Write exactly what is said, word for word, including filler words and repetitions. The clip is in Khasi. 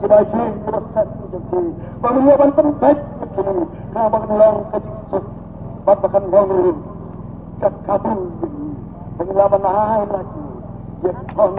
kiba ïeng kiba set ïa ki, ba ngin ïoh ban pynbeit ïa ki, khnang ba kan long ka jingsuk bad ba kan long ruh ka kabu ïa ki. Ba ngin lah ban ai na ki ïa ki khon